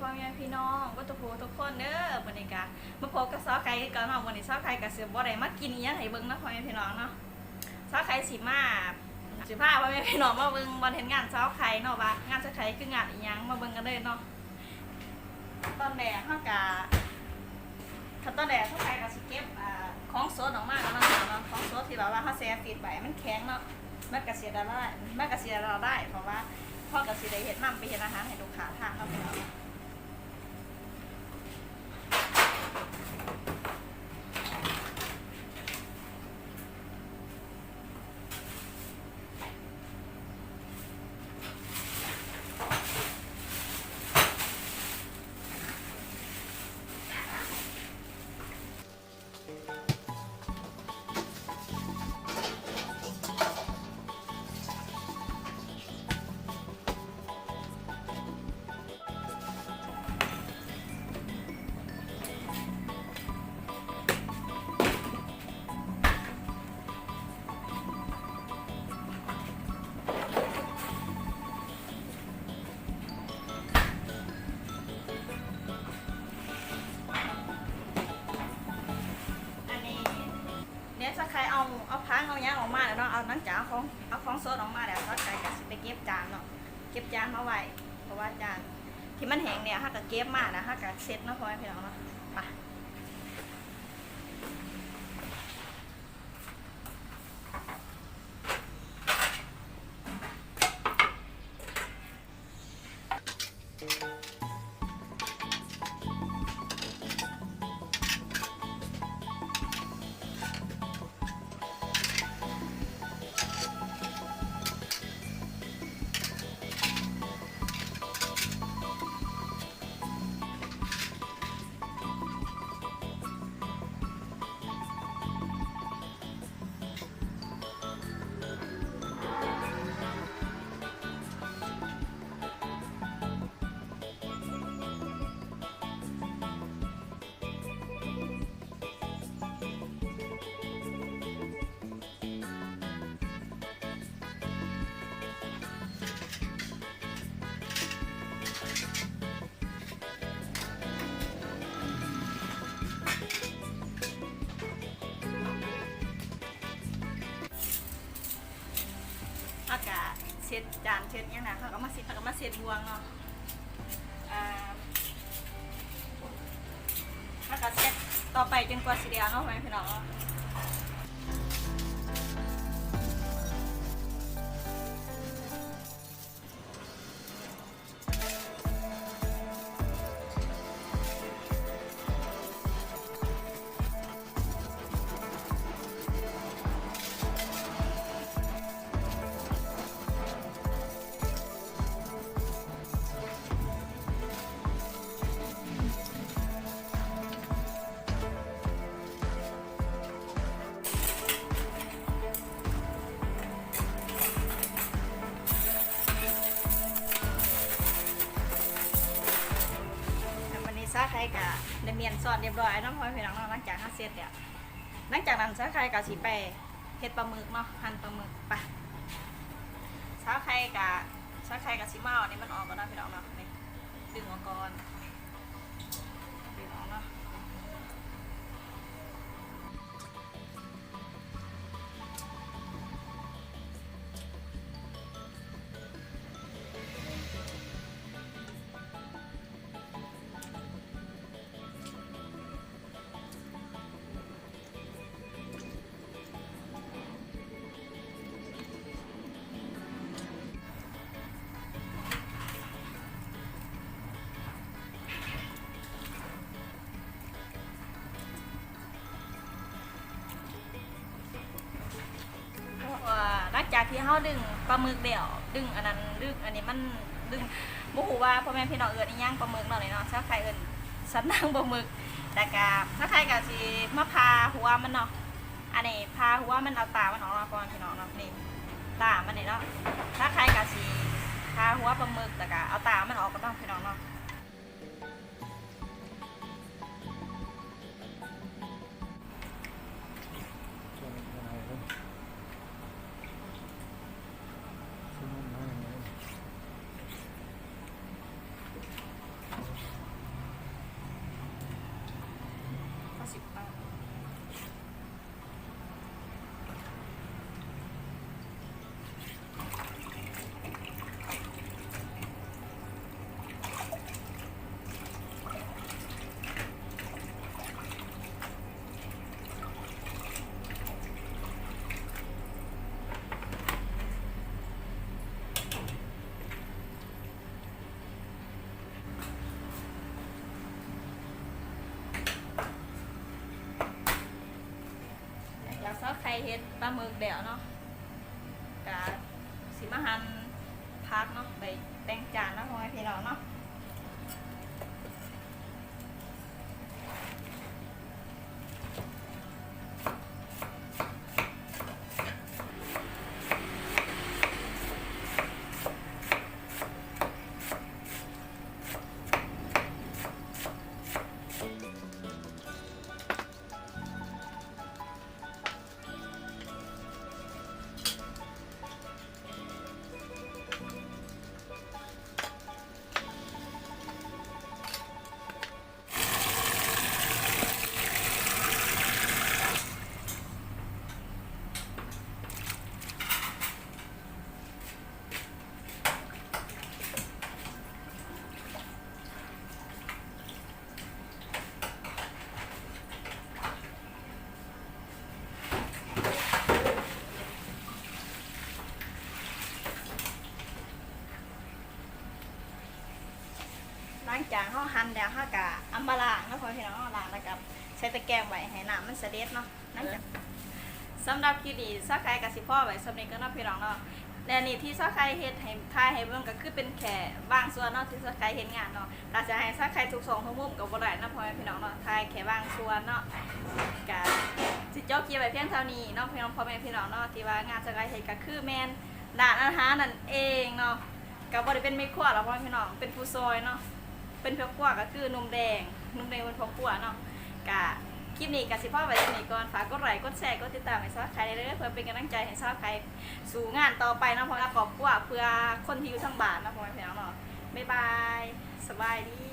ພໍ່ແມ່ພີ່ນ້ອງເບິດທຸກຜູ້ທຸກຄົນເດີ. ມື້ນີ້ກະມາພົບກັບສາວໄຂ່ຄືເກົ່າເນາະ. ມື້ນີ້ສາວໄຂ່ກະຊິບໍ່ໄດ້ມາກິນອີ່ຫຍັງໃຫ້ເບິ່ງເນາະ ພໍ່ແມ່ພີ່ນ້ອງເນາະ. ສາວໄຂ່ຊິມາ ຊິພາພໍ່ແມ່ພີ່ນ້ອງມາເບິ່ງບ່ອນເຮັດງານສາວໄຂ່ເນາະ ວ່າງານສາວໄຂ່ຄືງານອີ່ຫຍັງ ມາເບິ່ງກັນເລີຍເນາະ. ຕອນແລກເຮົາກະ ຂັ້ນຕອນແລກສາວໄຂ່ກະຊິເກັບ ອາ ຂອງສົດອອກມາເນາະ ຂອງສົດທີ່ແບບວ່າເຮົາແຊ່ຟຣີດໄວ້ມັນແຂງເນາະ ມັນກະຊິລະລາຍ ມັນກະຊິລະລາຍ ເພາະວ່າເຮົາກະຊິໄດ້ເຮັດນຳ ໄປເຮັດອາຫານໃຫ້ລູກຄ້າທານເນາະ. ອັນນີ້ ດຽວສາວໄຂ່ເອົາ ເອົາຜັກເອົາຫຍັງອອກມາແລ້ວເນາະ ເອົາ ຫຼັງຈາກເອົາຂອງ ເອົາຂອງສົດອອກມາແລ້ວ ສາວໄຂ່ກະຊິໄປເກັບຈານເນາະ ເກັບຈານມາໄວ້ ເພາະວ່າຈານທີ່ມັນແຫ້ງແລ້ວ ເຮົາກະເກັບມາແລ້ວ ເຮົາກະເຊັດເນາະ ພໍ່ແມ່ພີ່ນ້ອງເນາະ. ໄປ. ເຮົາກະເຊັດຈານເຊັດຫຍັງນະ ເຮົາກະມາເຊັດ ເຮົາກະມາເຊັດບ່ວງເນາະ ເຮົາກະເຊັດຕໍ່ໄປຈົນກວ່າຊິແລ້ວເນາະ ພໍ່ແມ່ພີ່ນ້ອງເນາະ. ແລ້ວບາດນີ້ສາວໄຂ່ກະໄດ້ມ້ຽນຊ້ອນຮຽບຮ້ອຍເນາະ ພໍ່ແມ່ພີ່ນ້ອງເນາະ ຫຼັງຈາກເຮົາເຊັດແລ້ວ. ຫຼັງຈາກນັ້ນສາວໄຂ່ກະຊິໄປເຮັດປາໝຶກເນາະ ຫັ່ນປາໝຶກ ໄປ. ສາວໄຂ່ກະ ສາວໄຂ່ກະຊິມາເອົາອັນນີ້ມັນອອກກ່ອນເນາະ ພີ່ນ້ອງເນາະ ນີ້ ດຶງອອກກ່ອນ ດຶງອອກເນາະ. ເພາະວ່າຫຼັງຈາກທີ່ເຮົາດຶງປາໝຶກແລ້ວ ດຶງອັນນັ້ນ ດຶງອັນນີ້ມັນ ດຶງ ບໍ່ຮູ້ວ່າພໍ່ແມ່ພີ່ນ້ອງເອີ້ນອີ່ຫຍັງ ປາໝຶກເນາະ ນີ້ເນາະ ຊາວໄທເອີ້ນສັນນາງປາໝຶກ. ແລ້ວກະຊາວໄທກະຊິມາຜ່າຫົວມັນເນາະ ອັນນີ້ຜ່າຫົວມັນ ເອົາຕາມັນອອກເນາະ ພໍ່ແມ່ພີ່ນ້ອງເນາະ ນີ້ຕາມັນນີ້ເນາະ. ຊາວໄທກະຊິຜ່າຫົວປາໝຶກ ແລ້ວກະເອົາຕາມັນອອກກ່ອນເນາະ ພີ່ນ້ອງເນາະ. ສ່ວນຫຼາຍເດ້ ສ່ວນຫຼາຍເດ້. ເຮັດປາໝຶກແລ້ວເນາະ ກະຊິມາຫັ່ນຜັກເນາະ ໄປແຕ່ງຈານເນາະ ພໍ່ແມ່ພີ່ນ້ອງເນາະ. ຫຼັງຈາກເຮົາຫັ່ນແລ້ວ ເຮົາກະເອົາມາລ້າງເນາະ ພໍ່ແມ່ພີ່ນ້ອງເນາະ ລ້າງແລ້ວກະໃສ່ຕະແກງໄວ້ໃຫ້ນ້ຳມັນສະເດັດເນາະ. ຫຼັງຈາກ ສຳລັບຄລິບນີ້ ສາວໄຂ່ກະຊິພໍໄວ້ສ່ຳນີ້ກ່ອນເນາະ ພີ່ນ້ອງເນາະ. ແລະ ນີ້ທີ່ສາວໄຂ່ເຮັດໃຫ້ ຖ່າຍໃຫ້ເບິ່ງ ກະຄືເປັນແຄ່ບາງສ່ວນເນາະ ທີ່ສາວໄຂ່ເຮັດງານເນາະ. ຖ້າຈະໃຫ້ສາວໄຂ່ທຸກຊ່ອງທຸກມຸມກະບໍ່ໄດ້ເນາະ ພໍ່ແມ່ພີ່ນ້ອງເນາະ ຖ່າຍແຄ່ບາງສ່ວນເນາະ. ກະຊິຈົບຄລິບໄວ້ພຽງເທົ່ານີ້ເນາະ ພີ່ນ້ອງ ພໍ່ແມ່ພີ່ນ້ອງເນາະ ທີ່ວ່າງານສາວໄຂ່ເຮັດກະຄືແມ່ນຮ້ານອາຫານນັ້ນເອງເນາະ. ກະບໍ່ໄດ້ເປັນແມ່ຄົວດອກ ພໍ່ແມ່ພີ່ນ້ອງ ເປັນຜູ້ຊ່ອຍເນາະ. ເປັນພໍ່ຄົວກະຄືໜຸ່ມແດງ ໜຸ່ມແດງເປັນພໍ່ຄົວເນາະ. ກະຄລິບນີ້ກະຊິພໍໄວ້ສ່ຳນີ້ກ່ອນ ຝາກກົດໄລ ກົດແຊ ກົດຕິດຕາມໃຫ້ສາວໄຂ່ແດ່ເດີ ເພື່ອເປັນກຳລັງໃຈໃຫ້ສາວໄຂ່ສູ້ງານຕໍ່ໄປເນາະ ເພື່ອຄອບຄົວ ເພື່ອຄົນທີ່ຢູ່ທາງບ້ານເນາະ ພໍ່ແມ່ພີ່ນ້ອງເນາະ. ບາຍບາຍ ສະບາຍດີ.